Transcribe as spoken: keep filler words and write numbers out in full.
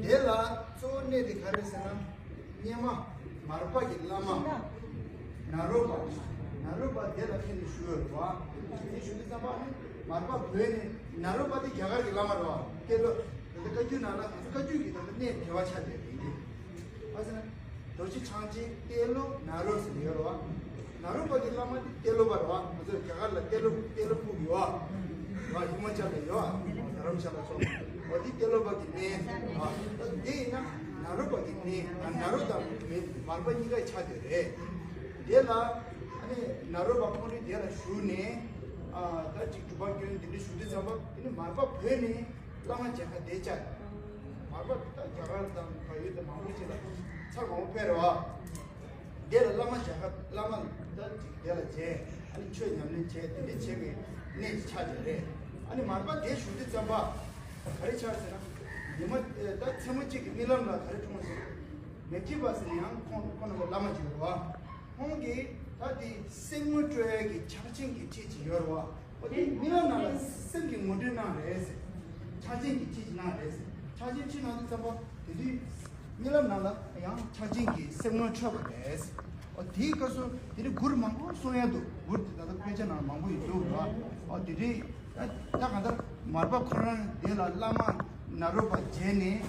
དེ་ལ་གཙོ་བོ་གནད་དེ་ག་རེ་ཟེར་ན། སྔོན་མ་མར་པ་གི་བླ་མ་ནཱ་རོ་པ། ནཱ་རོ་པ་དེ་ལ་ཕེབས་ནས་བཞུགས་ཡོད་རེད་བ། དེ་བཞུགས་དུས་ཙམ་པ་ནི་མར་པ་བོད་ནས། ནཱ་རོ་པ་དེ་རྒྱ་གར་གྱི་བླ་མ་རེད་བ། ཏེ་ལོ། ད་ལྟ་བཀའ་བརྒྱུད་ནང་ལ་ང་ཚོ་བཀའ་བརྒྱུད་ཀྱི་ད་ལྟ་གནས་འབྲེལ་བ་ཆགས་བསྡད་པ་ཡིན་ཏེ། ཨ་ཟེར་ན། རྡོ་རྗེ་འཆང་ཆེན་ཏེ་ལོ་ནཱ་རོ་ཟེར་ཡོད་རེད་བ། ནཱ་རོ་པ་གི་བླ་མ་དེ་ཏེ་ལོ་པ་རེད་བ། ང་ཚོ་རྒྱ་གར་ལ་ཏེ་ལོ། ཏེ་ལོ་ཕུག་ཡོད་བ། ཧི་མ་ཅལ་ལ་ཡོད་བ། རྡ་རམ་ཤ་ལ་སོགས། འོ་དེ་ཏེ་ལོ་པ་གི་གནས། ཨ་དེ་ཡིན་ན་ནཱ་རོ་པ་གི་གནས། ནཱ་རོ་དང་མར་པ་གཉིས་ཀ་ཆགས་བསྡད་རེད། དེ་ལ་ཨ་ནི་ནཱ་རོ་པ་ཁོང་རང་དེ་ལ་བཞུགས་ནས། ཨ་ད་ཅིག་སྒྲུབ་པ་སྐྱོན་དེ་འདྲ་བཞུགས་དུས་ཙམ་པ། དེ་ནི་མར་པ་བོད་ནས་བླ་མ་མཇལ་ཁ་དེ་བཅར། མར་པ་ད་རྒྱ་གར་དང་བལ་ཡུལ་དང་མང་པོ་ཅིག་ལ་ཚར་མང་པོ་ཕེབས་རེད་བ། དེ་ལ་བླ་མ་མཇལ་ཁ། བླ་མ་ད་ཅིག་དེ་ལ་མཇལ། ཨ་ནི་ཆོས་ཉམས་ལེན་བྱས། དེ་འདྲ་བྱས་པའི་གནས་ཅིག་ཆགས་བསྡད་རེད། ཨ་ནི་མར་པ་དེ་བཞུགས་དུས་ཙམ་པ་ག་རེ་ཆགས་ཟེར་ན། ཉི་མ་ད་མཚན་མོ་གཅིག་གི་རྨི་ལམ་ལ་ག་རེ་མཐོང་ཟེར། མེ་ཁྱི་པ་ཟེར་ཡང་ཁོང་ཁོང་རྣམ་པ་བླ་མ་ཅིག་ཡོད་རེད་བ། ཁོང་གིས་ད་དེ་སེམས་ངོ་སྤྲོད་ཡས་ཀྱི་ཕྱག་ཆེན་གྱི་ཁྲིད་ཅིག་ཡོད་རེད་བ། འོ་དེ་རྨི་ལམ་ནང་ལ་སེམས་ཀྱི་ངོ་སྤྲོད་གནང་རེད་ཟེར། ཕྱག་ཆེན་གྱི་ཁྲིད་ཅིག་གནང་རེད་ཟེར། ཕྱག་ཆེན་ཁྲིད་གནང་དུས་ཙམ་པ་དེ་དུས་རྨི་ལམ་ནང་ལ་ཡང་ཕྱག་ཆེན་གྱི་སེམས་ངོ་འཕྲོད་པ་རེད་ཟེར། འོ་དེའི་སྐབས་སུ་དེ་རིང་མགུར་མང་པོ་གསུང་ཡ་འདུག་མགུར་དེ་ད་ལྟ་དཔེ་ཆ་ནང་མང་པོ་ཡོད་འདུག་རེད་བ། འོ་དེ་རིང་ད་ད་གང་ལྟར་མར་པ་ཁོ་རང་དེ་ལ་བླ་མ་ནཱ་རོ་པ་མཇལ་ནས།